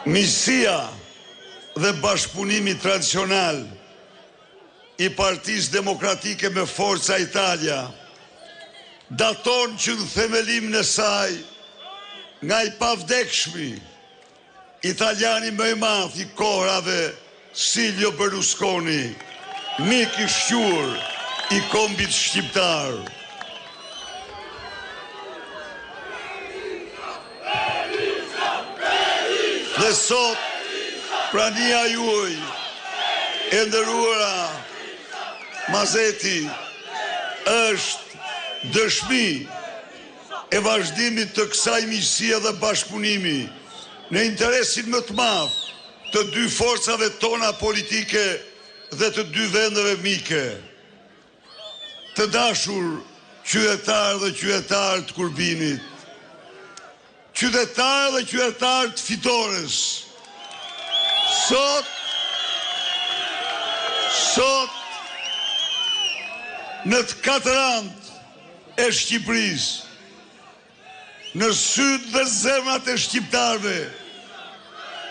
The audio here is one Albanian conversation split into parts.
Miqësia dhe bashkëpunimi tradicional i Partisë Demokratike me Forza Italia daton që në themelimin e saj nga i pavdekshmi Italiani më i madh i kohrave Silvio Berlusconi, mik i shquar i kombit shqiptar. Dhe sot, prania juaj e nderuara Mazeti është dëshmi e vazhdimit të kësaj miqësie dhe bashkëpunimi në interesin më të madh të dy forcave tona politike dhe të dy vendeve mike. Të dashur qytetarë dhe qytetare të Kurbinit, qytetarë dhe qytetare të fitores, sot, sot, në të katër anët e Shqipërisë, në sytë dhe zemrat e shqiptarëve,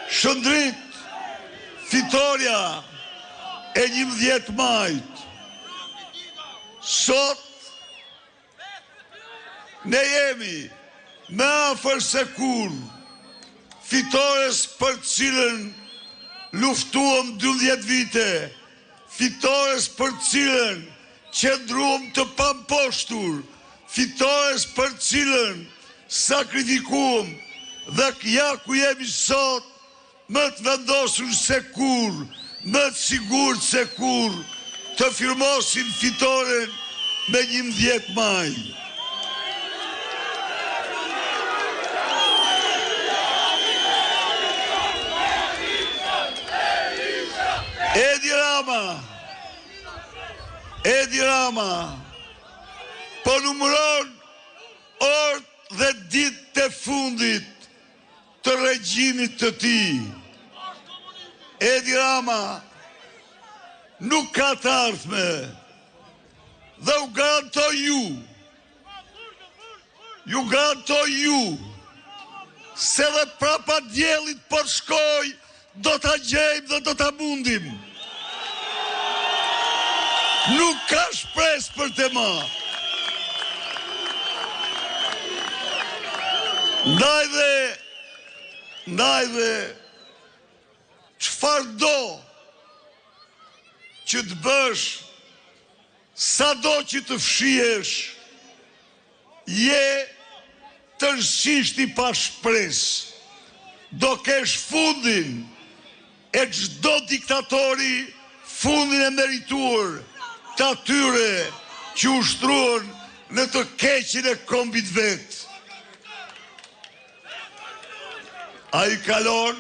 shndrit fitorja e 11 majit. Sot, ne jemi më afër se kurrë fitores për të cilën luftuam 12 vite, fitores për të cilën Qëndruam të pamposhtur, fitores për të cilën sakrifikuam dhe ja ku jemi sot, më të vendosur se kurrë, më të sigurt se kurrë, të firmosim fitoren me 11 maj. Edi Rama Edi Rama po numëron orët dhe ditët e fundit të regjimit të tij. Edi Rama nuk ka të ardhme dhe u garantoj ju Ju garantoj ju se dhe prapa diellit po të shkojë do ta gjejmë dhe do ta mundim. Nuk ka shpresë për të më. Ndaj dhe, ndaj dhe, çfarëdo që të bësh Sado që të fshihesh, je tërësisht i pashpresë. Do kesh fundin e çdo diktatori, fundin e merituar të atyre që ushtruan në të keqen e kombit vet. Ai kalon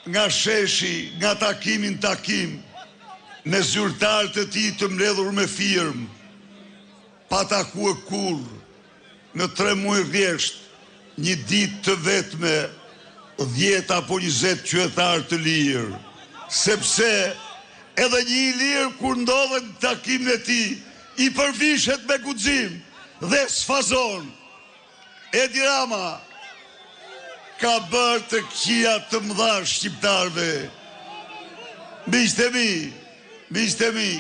nga sheshi, nga takimi në takim, me zyrtarë të tij të mbledhur me firmë, pa takue kurrë, në tre muaj rresht, një ditë të vetme, 10 apo 20 qytetarë të lirë, sepse edhe një i lirë kur ndodhet në takimin e tij, i përvishet me guxim dhe sfazon. Edi Rama ka bërë të këqija të mëdha shqiptarëve. Miqtë e mi, miqtë e mi,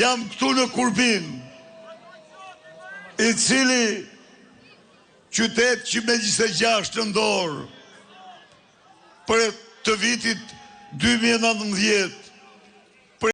jam këtu në Kurbin, i cili qytet që me 26 nëntor për të vitit 2019.